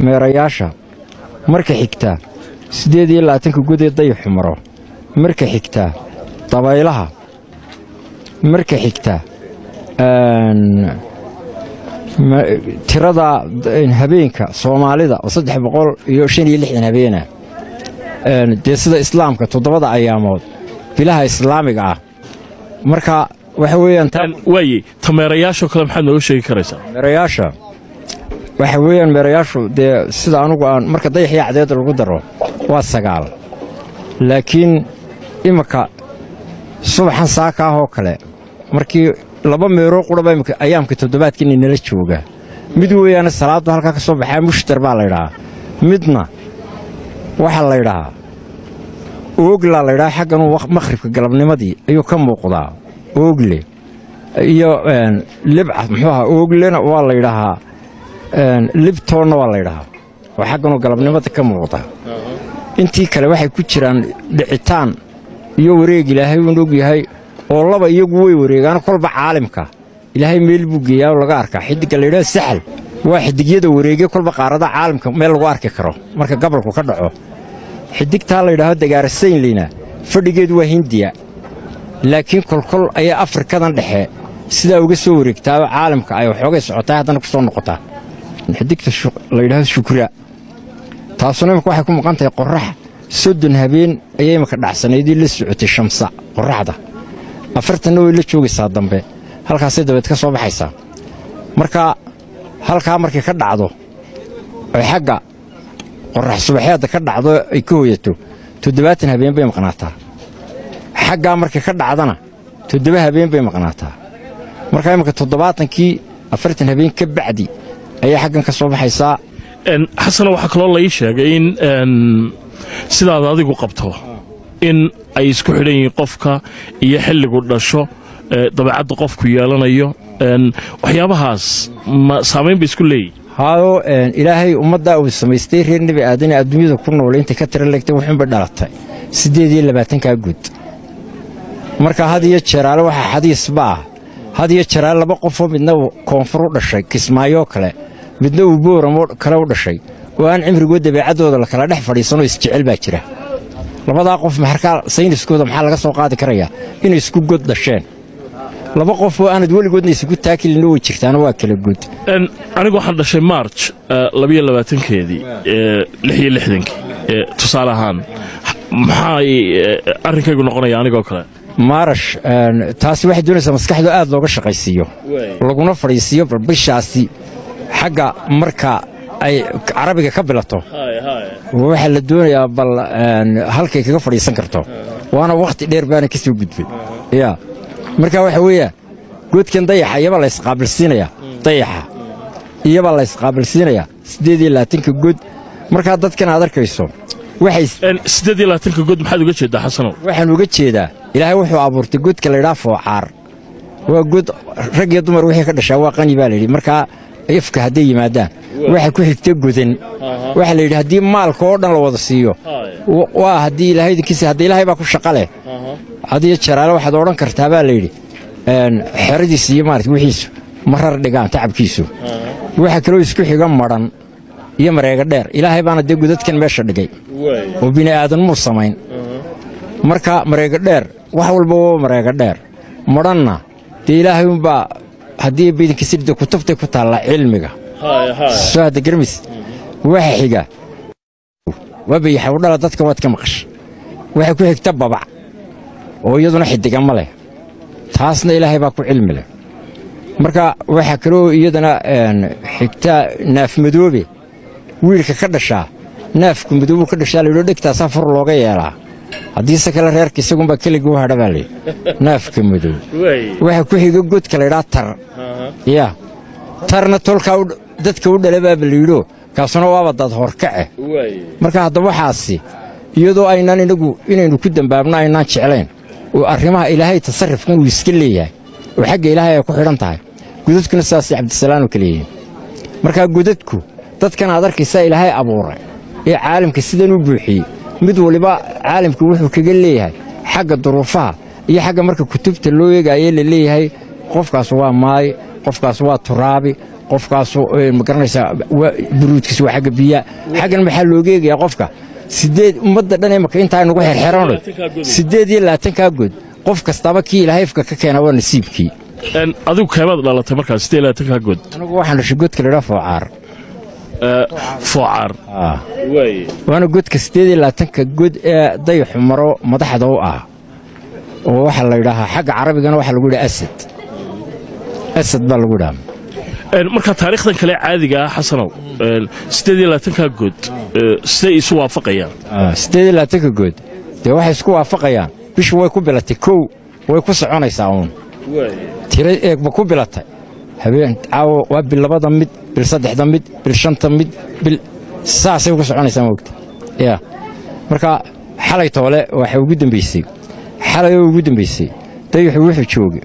Meerayaasha marka xigta 28-ka god ee dayaxu maro, marka xigta dabaylaha, marka xigta tirada habeenka Soomaalida oo 365 habeena, dee sida Islaamka 7-da ayaamood bilaha Islaamiga ah. Marka waxa weeyaan waaye tameerayaashoo kale maxaad nooga sheegi karaysaa? Meerayaasha waxa weeyaan, meerayaashu dee sida anugu aan marka dayax iyo cadeeda lagu daro waa 9, laakiin iminka subaxan saaka ah oo kale markii 2 meeroo quraba imika ayaamka toddobaadkiina nala jooga. Mid weeyaane salaaddu halkaa ka soo baxaa, Mushtar baa laydhahaa. Midna waxaa laydhahaa Ooglaa laydhahaa, xagganuu makhribka galabnimadii ayuu ka muuqdaa Oogle iyo Libca. Muxuu ahaa, Ooglena waa laydhahaa, Libtoonna waa laydhahaa, oo xagganuu galabnimada ka muuqda. Intii kale waxay ku jiraan dhicitaan iyo wareeg Ilaahay uun og yahay, oo 2 iyagu way wareegaan kolba caalimka Ilaahay meel buu geeyaa oo laga arkaa. Xidigga layidhaha Saxal waa xidigyada wareege kolba qaarada caalamka meel lagu arki karo marka gabalku ka dhaco. Xidigtaa layidhaahdo Dagaarasaynleyna fadhigeedu waa Hindiya, laakiin kolkol ayaa Afrikadan dhexe sidaa uga soo wareegtaao caalamka ay waxoogay socotaa, haddana ku soo noqotaa. Xidigta layidhahdo Shukra taasuna imika waxay ku maqan tahay qorrax 30 habeen ayay imika dhacsanaydii la socotay Shamsa qorraxda, 40-na way la joogaysaa dambe, halkaasay dabeed ka soo baxaysaa. Marka halkaa markay ka dhacdo oy xagga qorrax subaxeedda ka dhacdo ay ka hooyato, 70 habeen bay maqnaataa. Xaggaa markay ka dhacdana 7 habeen bay maqnaataa. Markaa imika 70-kii 40 habeen ka bacdi ayay xaggan ka soo baxaysaa. Xasana, waxaa kaloo lai sheegay in sidaad adigu qabto in ay isku xidhan yihiin qofka iyo xilligu dhasho, dabeecadda qofku yeelanayo, waxyaabahaas ma saamayn bay isku leeyihin? Haayo, Ilaahay ummaddaa uu samaystay reer Nebi Aadane adduunyada ku nool intay ka tira leegtay wuxuunbay dhalatay 28-kaa guud. Marka had iyo jeeraale waxaa xadiisba ah, had iyo jeeraale 2 qofoo midna uu koonfur u dhashay, Kismaayoo kale, midna uu Booramo kale u dhashay, oo aan cimrigood dabeecaddooda la kala dhex fadhiisanoo isjecel baa jira. Labadaa qof markaa sayniskooda maxaa laga soo qaadi karayaa? Inay isku god dhasheen. 2 qof oo aanad weligoodna isugu taakilina way jirtaana, waa kala god. Anigu waxaan dhashay March 22-keedii 66-kii tusaale ahaan, maxay arrinkaygu noqonaya anigoo kale? Maarash, taasi waxay doonaysaa maskaxdu aad looga shaqaysiiyo, laguna fadhiisiiyo bal bishaasi xagga marka ay carabiga ka bilato waxaa la doonayaa bal halkay kaga fadhiisan karto, waana wakhti dheer baana ka soo gudbay ya. Marka waxa weeyaan godkan dayaxa iyabaa la isqaabilsiinayaa, dayaxa iyabaa la isqaabilsiinayaa 28-ka god. Markaa dadkan aad arkayso waxay 28-ka god maxaad uga jeedaa, Xasanow? Waxaan uga jeedaa Ilaahay wuxuu abuurtay godka laydhaha Foocaar, waa god rag iyo dumar wixii ka dhashaa waa qani baa layidhi. Markaa ifka hadday yimaadaan waxa ku xigta godan, waxaa la yidhi haddii maalka oo dhan la wada siiyo waa haddii Ilaahay idinkiisa hadda Ilaahay baa ku shaqa leh. Hadiyo jaraale waxaad odhan kartaa baa layidhi xeradiisa iyo maarata wixiisu marar dhigaan tacabkiisu. Waxaa kaloo isku xiga Madhan iyo Mareega Dheer. Ilaahay baana dee godadkan meesha dhigay oo bini aadan muu samayn. Marka Mareega Dheer wax walba waa Mareega Dheer, Madhanna dee Ilaahay unbaa haddii bidinkiisirde kutubtay ku taallaa cilmiga soo hadda garmis. Waxa xiga waa Bayaxawdhala, dadka waad ka maqasha. Waxa ku xigta Babac oo iyaduna xidiga ma leh, taasna Ilaahay baa ku cilmi leh. Marka waxaa kaloo iyadana xigta Naafmadoobe, wiilka ka dhashaa naafku madoobuu ka dhashaa layidho, dhegtaasaa fur looga yeelaa, haddiise kale reerka isagunbaa keligii u hadha baa layidhi naafka madoobe. Waxaa ku xiga godka laydhaa Tar, ya Tarna tolkaa dadka u dhala baaba layidhio, kaasuna waaba dad horkace. Marka haddaba waxaasi iyadoo aynaan inagu inaynu ku dembaabno aynaan jeclayn oo arrimaha Ilaahay tasarrufkan uu iska leeyahay oo xagga Ilaahay ay ku xidhan tahay, godadkuna saasay Cabdisalaan oo kale yihiin. Markaa godadku dadkan aad arkaysaa Ilaahay abuuray ee caalamka sidan u buuxiyey, mid waliba caalamka wuxuu kaga leeyahay xagga duruufaha iyo xagga marka kutubta loo eegaaye la leeyahay qofkaas waa Maaye, qofkaas waa Turaabi, Qofkaasu ma garanaysaa, buruudkiisu waa xagga biyaha. Xaggan maxaa looga eegayaa qofka? Sideed ummadda dhan imaka intaa nagu xerxeranno 28-kaa god, qof kastaba kii ilaahayfka ka keena waa nasiibkii. Adigu keemaad dhalatay markaa 28-kaa god? Anigu waxaan dhashay godka la idhaha Foocaar. Foocaar? Waana godka 28-ka god ee dayaxu maro madaxda u ah, oo waxaa la yidhaahaa xagga carabigana waxaa lagu yidhaha Asad, Asad baa lagu yidhaha. Marka taariikhdan kale caadiga ah, Xasanow, 28-kaa god siday isu waafaqayaan? 28-ka god dee waxay isku waafaqayaan, bishu way ku bilatay 1, way ku soconaysaa uun tiro eegba ku bilatay. Habeen caawo waa bil labada mid, bil saddexda mid, bil shanta mid, bil saasay ku soconaysaa, moogta ya. Marka xalay toole waxay ugu dambaysay, xalay oo ugu dambaysay dayaxu wuxuu joogay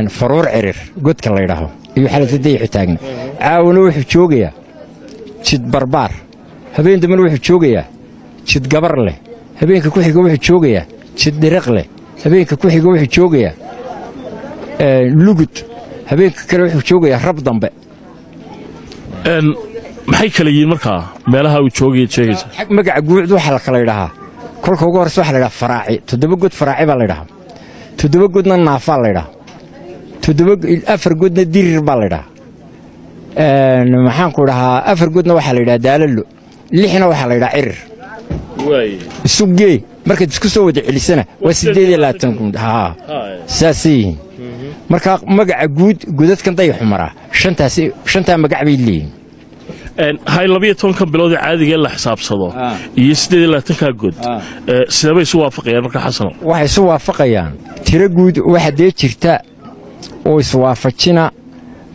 Faruur Cirir, godka la ydhaaho ayuu xalayta dayaxu taagna. Caawana wuxuu joogayaa Jid Barbaar, habeen dambena wuxuu joogayaa Jid Gabar leh, habeenka ku xiga wuxuu joogayaa Jid Dhiriq leh, habeenka ku xiga wuxuu joogayaa Lugud, habeenka kale wuxuu joogayaa Rab Dambe. Maxay kala yihiin markaa meelaha uu joogaya sheegaysa? Xag magaca guucdu waxaa la kala yidhahaa, kolka ugu horreysa waxa la ydhaha Faraaci, 7 god Faraaci baa la ydhahaa, 7 godna Naafaa la ydhahaa, 7 4 godna Dirir baa la ydhahaa, maxaanku dhahaa, 4 godna waxaa la yidhaha Daalalo, 6na waxaa la yidhaha Cirir. Isu gee markaad isku soo wada celisana waa 28 kun. Haa, saasay yihiin. Marka magaca guud godadkan dayaxu maraa shantaasi, shantaa magac bay leeyihiin. Hay 12-kan bilood ee caadiga ee la xisaabsado iyo 28-kaa god sidee isu waafaqayaan marka, Xasano? Waxay isu waafaqayaan tiro guud waxa dee jirta oo iswaafajina.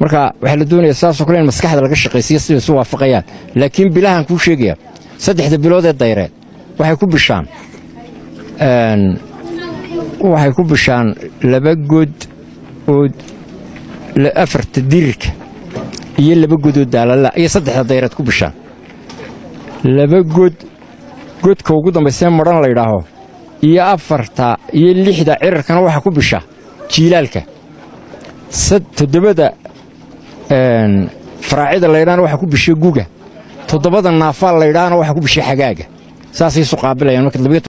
Marka waxaa la doonaya saasoo kale in maskaxda laga shaqaysiiyo siday isu waafaqayaan. Laakiin bilahan kuu sheegaya, 3-da bilood ee dayreed waxay ku bishaan 2 god oo 4-ta Dirirka iyo 2 godoo Daalala iyo 3-da dayreed ku bishaan 2 god, godka ugu dambaysee Madhan la yidhaaho iyo 4-ta iyo 6-da Cirirkana waxaa ku bisha jiilaalka, 7-da Faraacida laydhaana waxaa ku bisha guga, 7-da Naafaa laydhaana waxaa ku bisha xagaaga. Saasay isu qaabilayaan marka.